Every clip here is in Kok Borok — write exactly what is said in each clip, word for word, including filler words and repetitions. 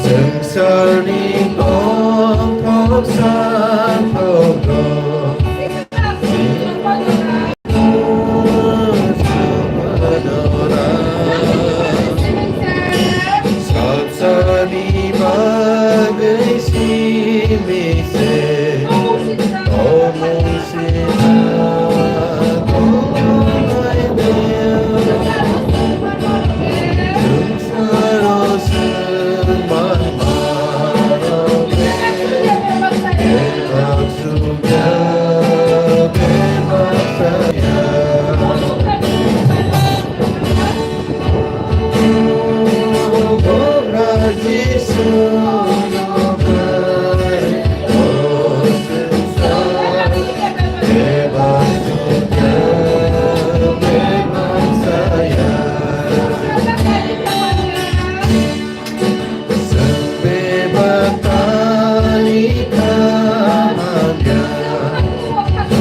Swngcharni tongthok sathok rok. Satsani bagwi simi se, omung sina tongnai de.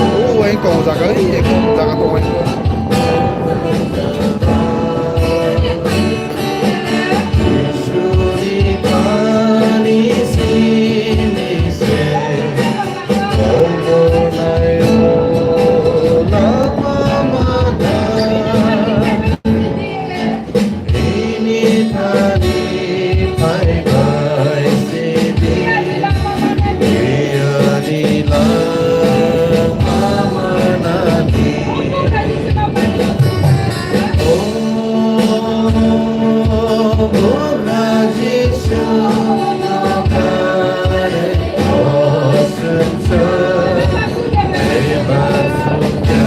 O, wai kong jaga, eh, jaga tong wai. Bini thani phaibai sidi, biyani langma manani. O Bura Jisu, nokare o swngchar, bebak sukya,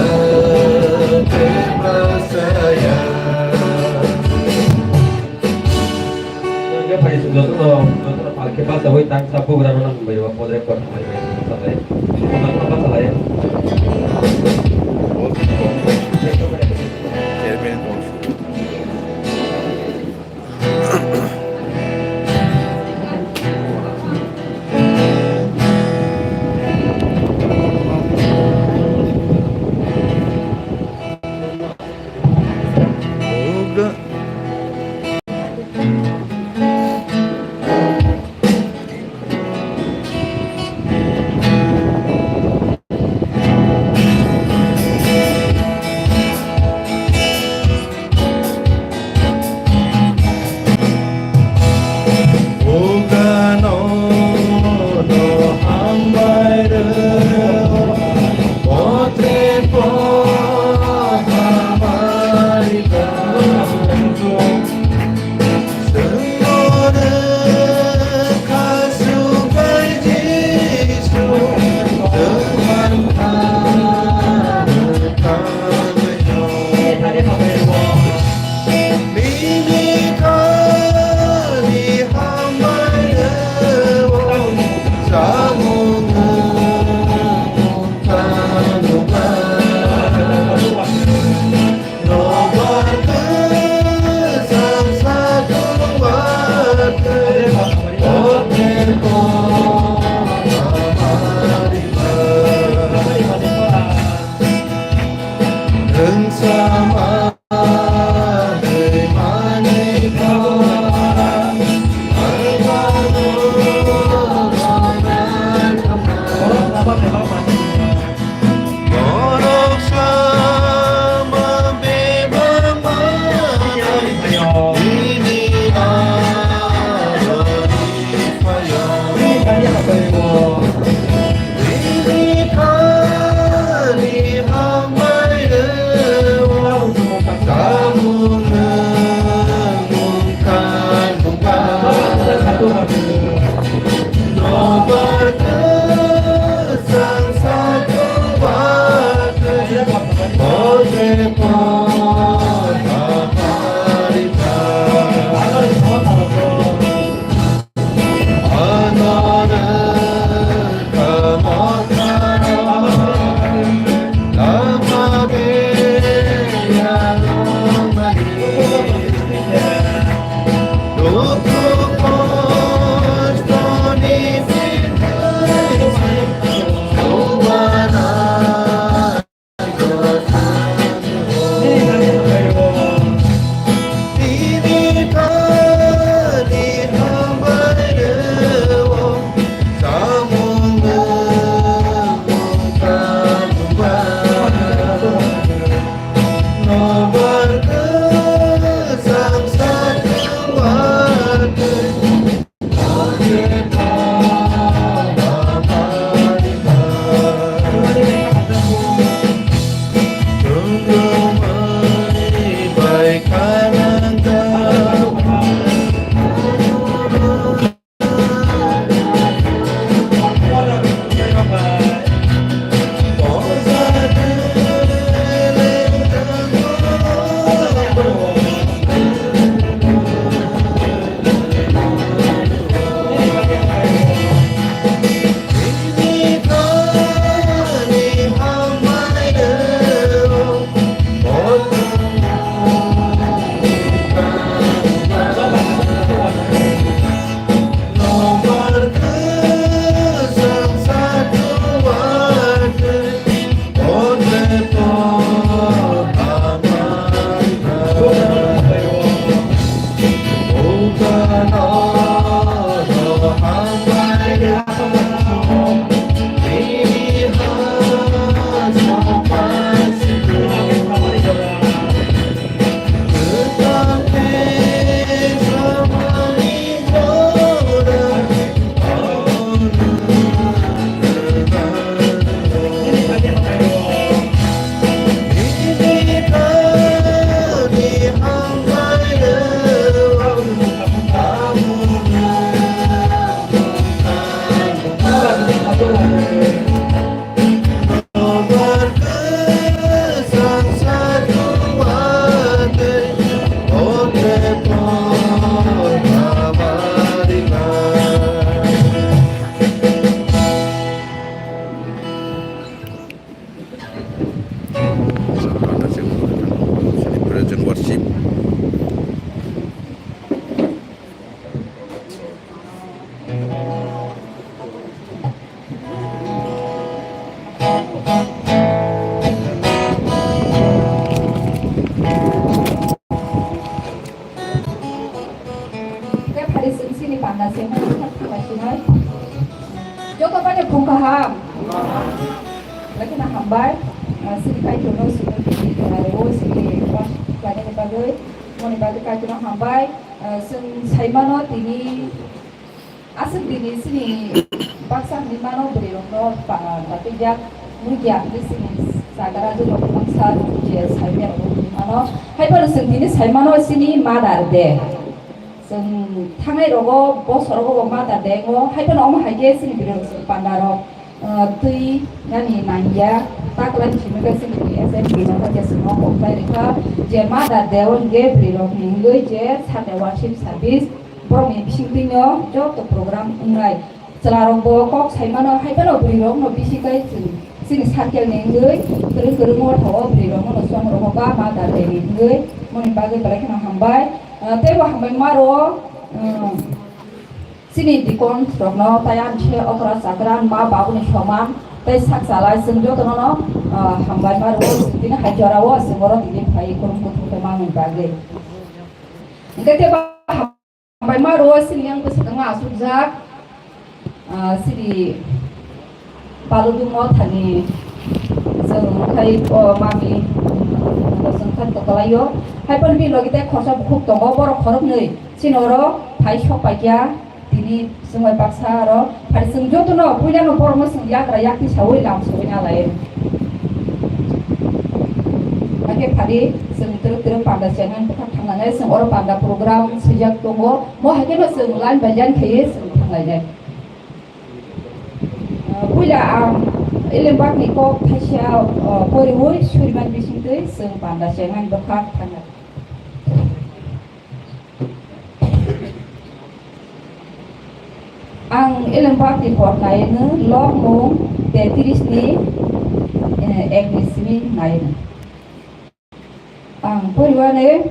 bebak saya. Hwnkhe phai chwng jotono, jotono palkhe bachaui tangsa bugrano nang bai rw podrek kothoma bai salai. Kothoma salai. Chairman. Bugra. Praise and worship. Khe phari chwng chini panda se hwnwi kha thanglaisingwi. Joto bai phung kaham. Belai kheno hambai. Ah, chini Kaitorno chwngno tini khwlaio, chini khlainani bagwi, moni bagwi Kaitorno hambai. Ah, chwng saimano tini aswk dini chini baksa hwnwi mano bwrwirokno pa-, patwijak nukya hwnwi chini chagra jotoni baksa je saimya rok hwnwi mano. Haiphano chwng tini saimano chini Mother Day. Chwng thangnai rogo bosorogo bo Mother Day wngo. Haiphano omo hai khe chini bwrwirok chwng pandarok, ah, twi nani nangya. Taklai chini khe chini S M P no khe chwngno koktai rwkha je Mother Day o hwnkhe bwrwirokni wngwi je Sunday worship service borokni bisingtwino joto program wngnai. Chwlarokbo kok saimano, haiphano bwrwirokno bisi kai chwng chini circle ni wngwi kwrwng kwrwng motha o bwrwirokno chwng rohorkha Mother Day ni wngwi. Moni bagwi belai kheno hambai. Ah, teibo hambai maro, um, chini deacon rokno tei ani se okra chakra ma babuni soman tei sak chalai chwng jotono no, ah, hambai maro. Tini hai jorao chwng oro tini phai kwrwng kwthwng khe manwi bagwi. Hwnkhe teibo Hambai ma rwo sini yang bwswk wngma asukjak, ah, sini Paludu mothani chwng khai o mami chwng kha tokolaio. Hai phano bini logi tei khorsa bukhuk tongo, borok khoroknwi sini oro phai sok paikha, tini chwng bai baksa aro. Phai chwng jotono puilano borokno chwng yagra yakti saui lam saui nalai. Hakhe phari chwng twrwk twrwk panda chengnai bwkhak thangnai chwng oro panda program swijak tongo. Mo hakhe no chwng line by line khaiwi chwng thanglainai. Ah, puila ang Elembakni kok thaisa, ah, poriwi suriman bisingtwi chwng panda chengnai bwkhak thangnai. Ang Elembakni pot naiyano, lokmung tetris ni, eh, ek ni simi naiyano. Ang poriwani,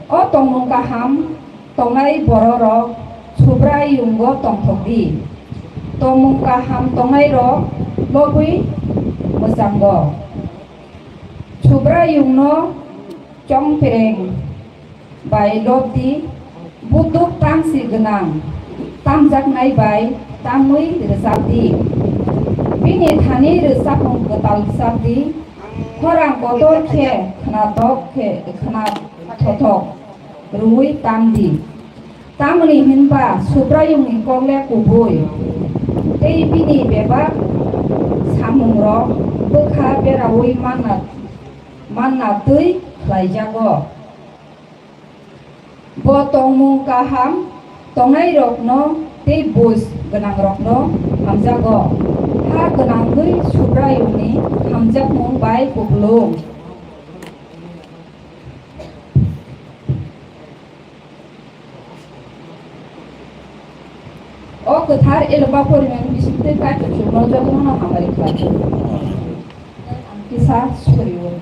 o tongmung kaham tongnai bororok Subraiyungo tongthok di. Tongmung kaham tongnairok lobwi mwchango. Subraiyungno chongpereng bai lob di, butuk tangsi gwnang tamjaknai bai tamwi rwchap di. Bini thani rwchapmung kwtal rwchap di, khorang kotor khe khnathok khe khnathothok rwui tam di. Tamoni hinba Subraiyungni kok le kubui, tei bini bebak samungrok bwkha beraui manna, manna twi khlaijago. Bo tongmung kaham tongnairokno tei buj gwnangrokno hamjago. Ha gwnangwi Subraiyungni hamjakmung bai kupulung. O kwthar Elembak porimani bisingtwi Kaitor chwngno jotono hamari khlai. Ang kisa surio.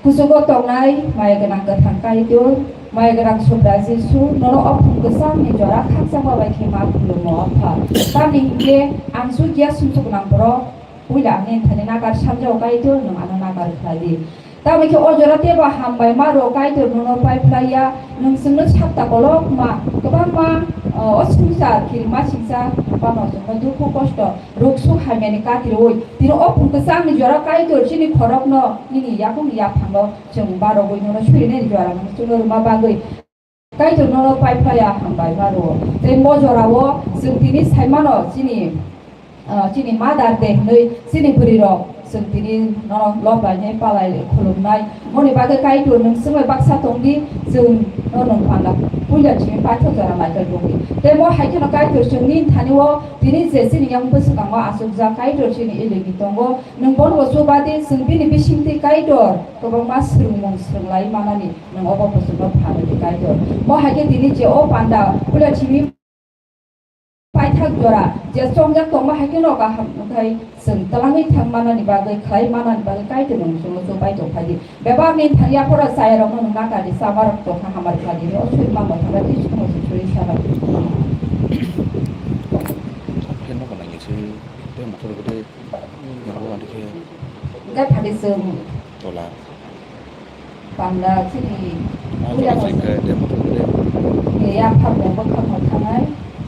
Kuchugo tongnai maya gwnang kwthang Kaitor, maya gwnang Subra Jisu, nono o phung kwchangni jora khakchangma bai khe ma khulumo, Apha. Tamni hinkhe ang chukya sumsok gwnang borok, puila ang nini thani nakar samjao Kaitor, nwng ano nakar khlai di. Tamo khe o jora teibo hambai ma rwo, Kaitor nono pai phlai ya, nwng chwngno sakta kolokma, kwbangma, o, oswngchar, kirima singcha, bano chwngno dukhu kosto, ruk suk hamyani kati rwui, tini o pung kwchangni jora Kaitor chini khorokno nini yakung yaphango chwng barogwi nono surinani jora nono chwngno rwma bagwi. Kaitor nono pai phlai ya hambai ma rwo. Tei mo jorao chwng tini sai mano chini, ah, chini Mother Day hwnwi chini bwrwirok chwng tini nono lob lainai palai khulumnai. Moni bagwi Kaitor nwng swngbai baksa tongdi, chwng no nwng panda puila chini paithak jora naikal tongdi. Tei mo hai kheno Kaitor chwng nini thani o tini je chini yang bwswkango achukjak Kaitor chini elini tongo. Nwng bono bo chubadi chwng bini bisingtwi Kaitor kwbangma swrwngmung swrwnglai manani. Nwng obo bwswkno phan rwdi Kaitor. Bo hai khe tini je o panda puila chini paithak jora je chongjak tongma hai kheno kaham wngkhai chwng twlangwi thang manani bagwi, khlai manani bagwi Kaitor nwng chwngno chubai tong phai di. Bebak ni thang yaphoro chayarokno nwng naka di, chamarok tongkha hamar khlai di. O suri mangbo thangkha tei chwngno se suri sana. Fan no gwnang se tei motor gede. Hwnkhe phadi chwng tola. Panda chini puila no chini yaphangni bwkhakno thangnai,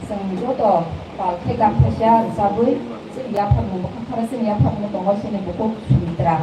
chwng joto pal khe gam khaisa rwchabwi chini yaphangni bwkhak khara chini yaphangno tongo chini bukhuk Sumitra.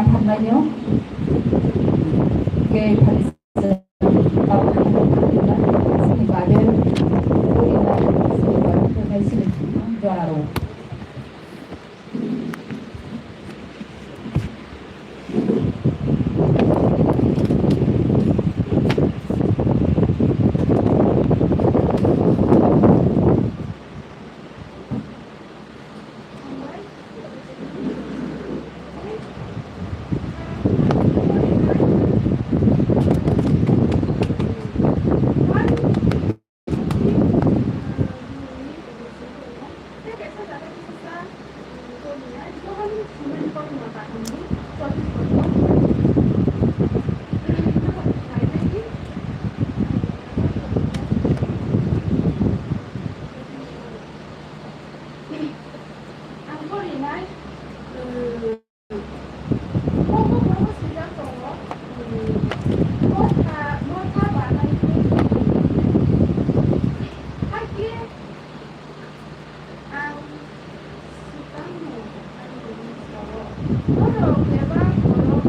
Hamlaino. Khe phari chini Bible, chini Bible, chini jora rok. Ang porinai, eh, bobo bobo swijak tongo, eh, motha, motha banai, hakhe ang swkangno ang bini sao. Norok bebak borok